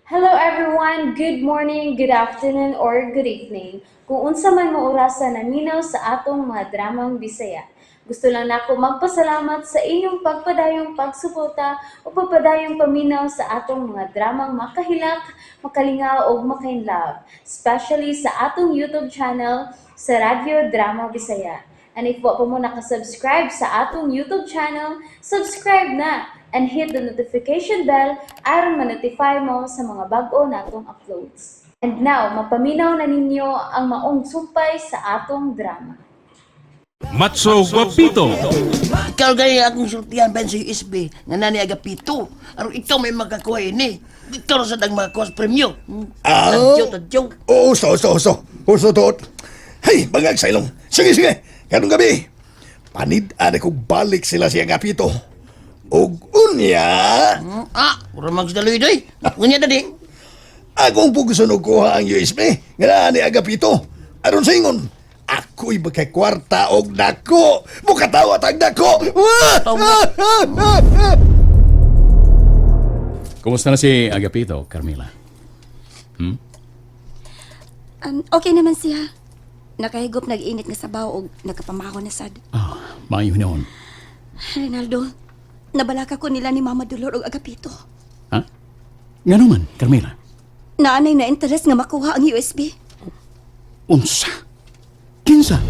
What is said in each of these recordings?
Hello everyone! Good morning, good afternoon, or good evening. Kung unsa man mo orasa naminaw sa atong mga dramang Bisaya. Gusto lang nako magpasalamat sa inyong pagpadayong pagsuporta o pagpadayong paminaw sa atong mga dramang makahilak, makalingaw ug makainlove, especially sa atong YouTube channel sa Radyo Drama Bisaya. And if wa pa mo nakasubscribe sa atong YouTube channel, subscribe na and hit the notification bell aron ma-notify mo sa mga bag-o natong uploads. And now, mapaminaw na ninyo ang maong sumpay sa atong drama. Matso Guapito. Ikaw gaya akong sultihan ba sa USB nga nani Agapito. Aron ikaw may makakuha ini. Ikaw ra sad ang makakuha sa premyo. Ah. Tadyaw, tadyaw. Oo, usto, usto, usto. Usto, tuot. Hey, bangag sa ilong. Sige, sige. Karong gabi. Panid ani kong balik sila siya Agapito. Og unya, Ah, ura magdaloy doy. Unya dadi. Akong pugson og kuha ang USB nga naa ni Agapito. Aron sa ingon, ako'y makakwarta og dako. Mukatawa tag dako. Kumusta na si Agapito, Carmela? Okay naman siya. Nakahigop nag-init nga sabaw og nagkapamako na sad. Ah, maayo noon. Rinaldo, nabalaka ko nila ni Mama Dolor og Agapito. Ha? Nga naman, Carmela. Naanay na interes nga makuha ang USB. Unsa? Kinsa?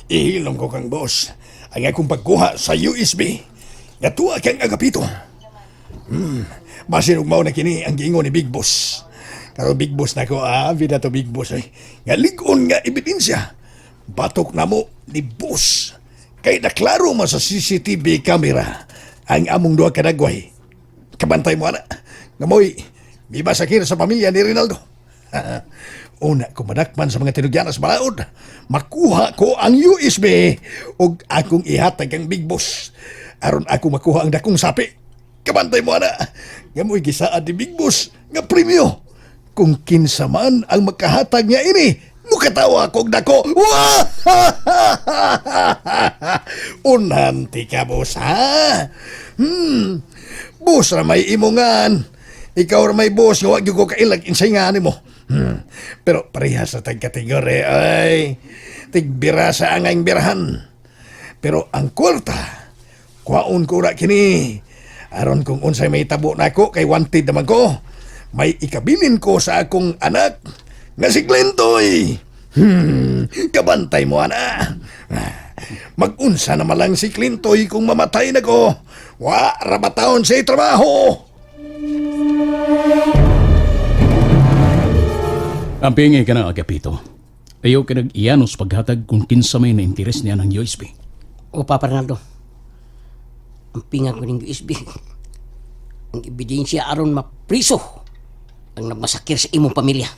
Ihilom ko kang boss ang akong pagkuha sa USB. Nga tuwa kang Agapito. Basin og mao na kini ang giingon ni Big Boss. Karon Big Boss nako, ah, vida to Big Boss ay. Nga lig-on nga ebidensya. Batok namo ni Boss. Kay naklaro man sa CCTV camera ang among duha ka dagway. Kabantay mo ana. Nga mo'y mibasakir sa pamilya ni Rinaldo. Una ko madakpan sa mga tinugyanas balaod. Makuha ko ang USB ug akong ihatag ang Big Boss. Aron ako makuha ang dakong sapi. Kabantay mo ana. Nga mo'y gisaad ni Big Boss nga premyo. Kung kinsa man ang makahatag niya ini, mukatawa kog dako. Wah! Unhanti ka, boss, ha? Boss ra may imongan. Ikaw ra may boss nga wa gyud ko kailag insay nga nimo. Pero parehas sa tag kategorya ay tigbira sa angayng birahan. Pero ang kwarta, kwaon ko ra kini. Aron kung unsay may tabo nako kay wanted naman ko. May ikabilin ko sa akong anak nga si Glentoy. Kabantay mo ana. Magunsa na malang si Clintoy kung mamatay na ko. Wa ra ba taon sa trabaho. Ang pingi ka na, Agapito. Ayaw ka nag-iyanos paghatag kung kinsa may na-interes niya ng USB. O Papa Ronaldo. Ang pingan ko ning USB. Ang ebidensya aron mapriso ang nagmasakir sa imong pamilya.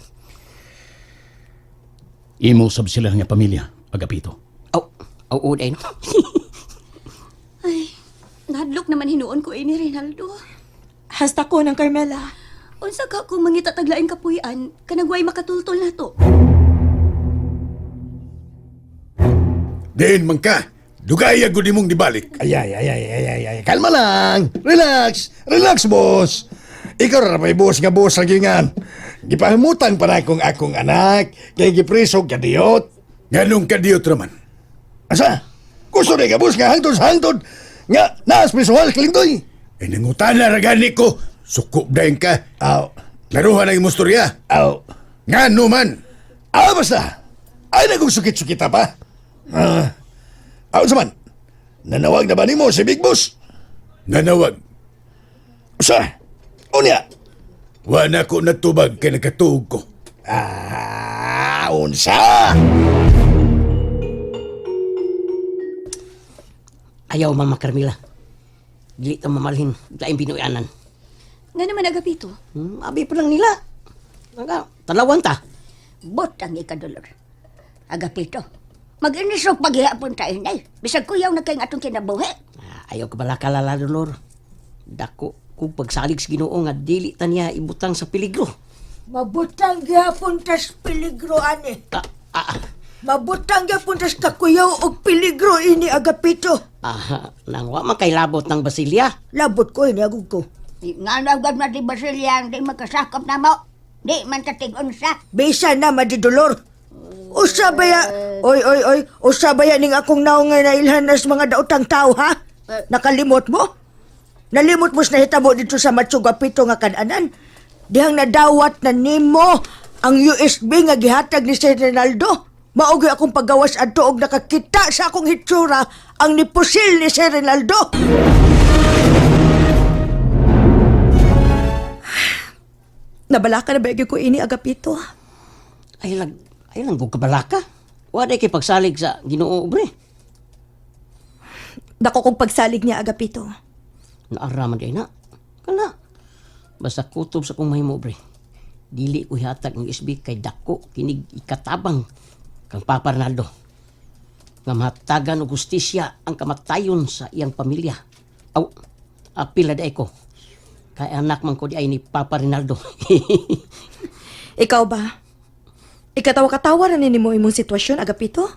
Imo sab sila nga pamilya, Agapito. Aw, aw aw day no. Ay, nahadlok naman hinuon ko ini Rinaldo. Hasta ko ng Carmela. Unsa ka kung mangita taglaing kapuy-an, kanang way makatultol na to. Diin man ka. Dugay agud imong dibalik. Ay, ay, ay, ay, ay, ay, ay. Kalma lang. Relax. Relax, boss. Ikaw ra may boss nga boss lagi nga. Gipahimutan pa na akong akong anak. Kay gipreso kadiyot. Nganong kadiyot raman? Asa? Gusto ni ka, boss, nga hangtod sa hangtod. Nga, naas prisuhal, Clintoy. Ay nangutana ra gani ko. Suko dayon ka. Aw, Klaruhan ang imong istorya. aw. Ngano man? Ah, basta. Ay, nagong sukit-sukita pa. Ah, aw, sa man. Nanawag na ba nimo si Big Boss? Nanawag. Usa. Unya. Wa na ko natubag kay nagkatuog ko. Ah, unsa? Ayaw Mama Carmela. Dili ta mamalhin laing binuyanan. Nga naman Agapito. Abi pa lang nila. Naga, talawan ta. Bot ang ikadolor. Agapito, mag-inisog paghihapon ta inay. Bisag kuyaw na kayong atong kinabuhi. Ah, ayaw ka bala kalala, Dolor. Dako kung pagsalig sa Ginoo nga dili ta niya ibutang sa peligro. Mabutang gyapon tas peligro ani. Ah, ah, Mabutang gyapon tas kakuyaw og peligro ini Agapito. Ah, nang wa man kay labot ng Basilia. Labot ko, iniagog ko. Nga na gud na di Basilia, di magkasakop na mo. Di man ta tig-unsa. Bisa na, madidolor. Usa ba ya? Oy, oy, oy. Usa ba ya ning akong naong nga nailhan nas mga daotang tao, ha? Nakalimot mo? Nalimot mo sa nahitabo dito sa Matsugapito nga kananan. Dihang nadawat na nimo ang USB nga gihatag ni Sir Rinaldo. Maogi akong paggawas adto og nakakita sa akong hitsura ang nipusil ni Sir Rinaldo. Nabalaka na ba ko ini Agapito? Ay lang, ay lang kung kabalaka. Wa day kay pagsalig sa Ginoo, bre. Dako kong pagsalig niya Agapito. Naaraman day na. Kana. Basta kutob sa kong mahimo, bre. Dili ko ihatag ang USB kay dako kinig ikatabang kang Papa Ronaldo. Nga mahatagan og hustisya ang kamatayon sa iyang pamilya. Aw, apila day ko. Kay anak man ko di ay ni Papa Rinaldo. Ikaw ba? Ikatawa-katawa na nimo imong sitwasyon Agapito?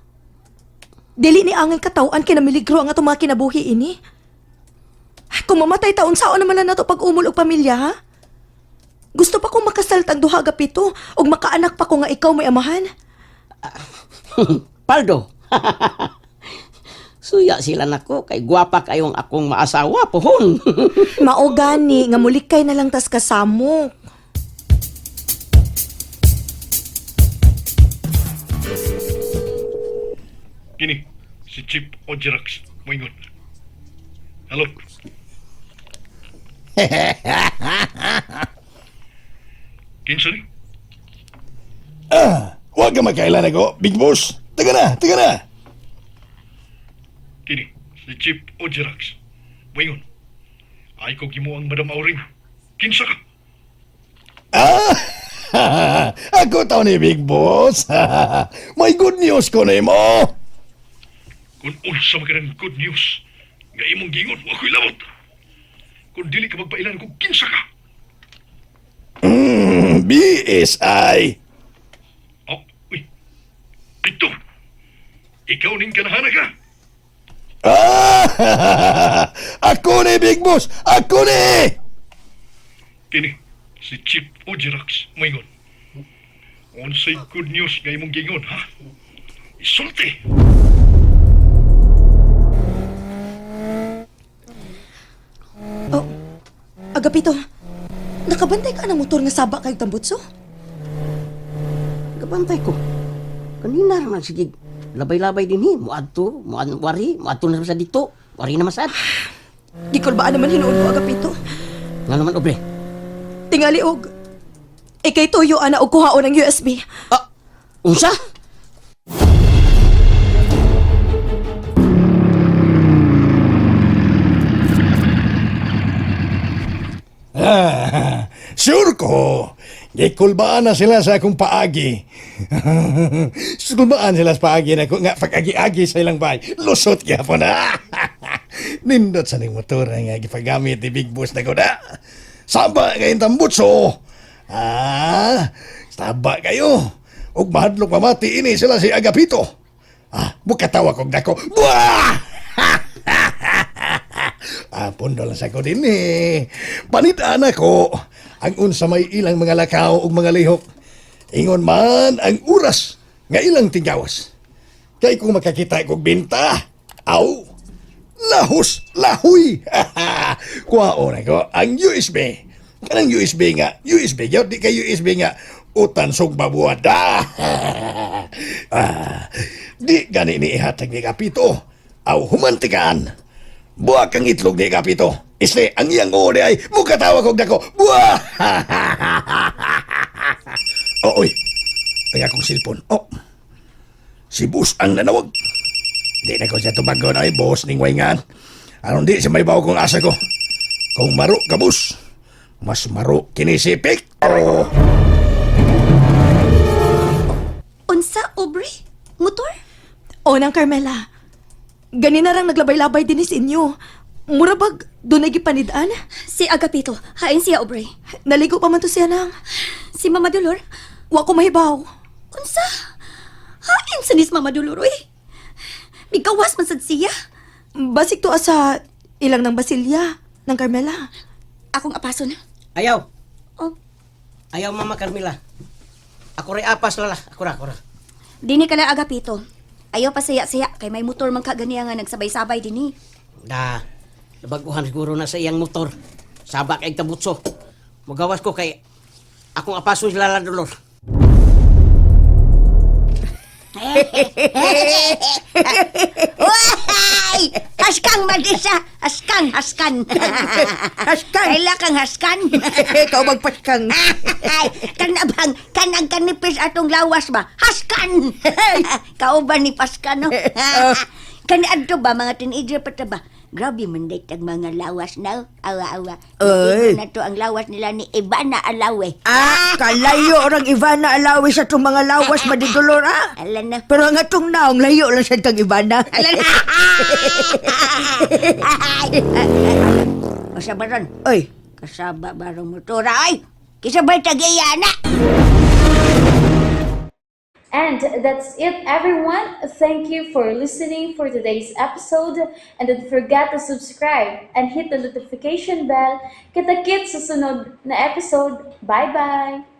Dili ni angay katawan kinamiligro ang atong mga kinabuhi ini. Ay, kung mamatay taon saon naman na nato pag-umol og pamilya ha? Gusto pa kong makasal tag duha Agapito ug makaanak pa ko nga ikaw may amahan. Paldo. Suya sila nako kay gwapa kayong akong maasawa pohon. Mao gani nga mulikay na lang tas kasamok. Kini, si Chief Ojerax, moingon. Hello. Kinsa ni? Ah, huwag ka magkailan ako, Big Boss. Taga na, taga na. Kini, si Chief Ojerax. Moingon. Ay ko gimo ang Madam Auring. Kinsa ka? Ah, ako tao ni Big Boss. May good news ko na imo. Kung unsa man kanang good news, nga imong gingon, wa ko'y labot. Kung dili ka magpailan kung kinsa ka. BSI. Oh, uy. Ito. Ikaw ning kanahana ka. Ah! Ako ni Big Boss! Ako ni! Kini, si Chief Ojerax, moingon. Unsay good news nga imong gingon, ha? Isulti! Oh, Agapito, nakabantay ka ng motor nga saba kay tambutso? Kabantay ko. Kanina naman sige labay-labay din hi. Muadto, muad wari, muadto na sa dito. Wari na masad. Gikulbaan naman hinuon ko Agapito. Nga naman obre. Tingali og ikay tuyo ana og kuhaon ang USB. Ah, unsa? Ah, sure ko. Gikulbaan na sila sa akong paagi. Kulbaan sila sa paagi na ko nga pag-agi-agi sa ilang bahay. Lusot gyapon na. Nindot sa ning motor nga gipagamit ni Big Boss na ko na. Saba ngayon tambutso. Ah, saba kayo. Ug mahadlok mamati ini sila si Agapito. Ah, bukatawa kog dako. Buah! Ah, pundo lang sa ko din eh. Panitaan ako ang unsa may ilang mga lakaw ug mga lihok. Ingon man ang oras nga ilang tigawas. Kay kung makakita kog binta, aw, lahos, lahoy. Kuhaon ako ang USB. Kanang USB nga, USB gyud di kay USB nga utan sug babuada. Ah, di gani ni ihatag ni Kapito. Aw humantikan. Buwak ang itlog ni Kapito. Isle, ang iyang ore ay mukatawa kog dako. Buwa! Oh, oy. Ang akong silpon. Oh. Si Bus ang nanawag. Di na ko siya tubagon ay boss ning wayngan. Aron di siya may bawo kong asa ko. Kung maro ka, bus, mas maro kini si Picto. Unsa, Aubrey? Motor? O nang Carmela. Ganina rang naglabay-labay din is inyo. Mura bag doon ay gipanidaan? Si Agapito. Hain siya, Aubrey. Naligo pa man to siya nang. Si Mama Dolor? Wa ko mahibaw. Unsa? Hain sa nis Mama Dolor, uy. Migawas man sad siya. Basig to sa ilang ng Basilia, ng Carmela. Akong apaso na. Ayaw. Oh. Ayaw, Mama Carmela. Ako ray apas lala. Ako ra, ako ra. Dini ka lang, Agapito. Ayaw pa saya-saya kay may motor man kaganiya nga nagsabay-sabay dinhi. Da, nabaguhan siguro na sa iyang motor. Saba kay tabutso. Magawas ko kay akong apaso si Lala Dolor. Uy! Haskang Marisa! Haskan, haskan. Haskan. Kaila kang haskan. Ikaw magpaskang. Ay, kanabang, kanang kanipis atong lawas ba? Haskan! Kauban ni Paskan, no? Kani adto ba, mga teenager pa ta ba? Grabe man day tag mga lawas na. Awa-awa. Ay. Na to ang lawas nila ni Ivana Alawe. Ah, kalayo orang Ivana Alawi sa itong mga lawas, madidolor, ah. Ala na. Pero ang atong naong, layo lang sa itong Ivana. Ala na. Ay, Usa ba ron? Oy, Kasaba barong motora ay. Kisabay tagiya na. And that's it, everyone. Thank you for listening for today's episode. And don't forget to subscribe and hit the notification bell. Kita-kits sa sunod na episode. Bye-bye!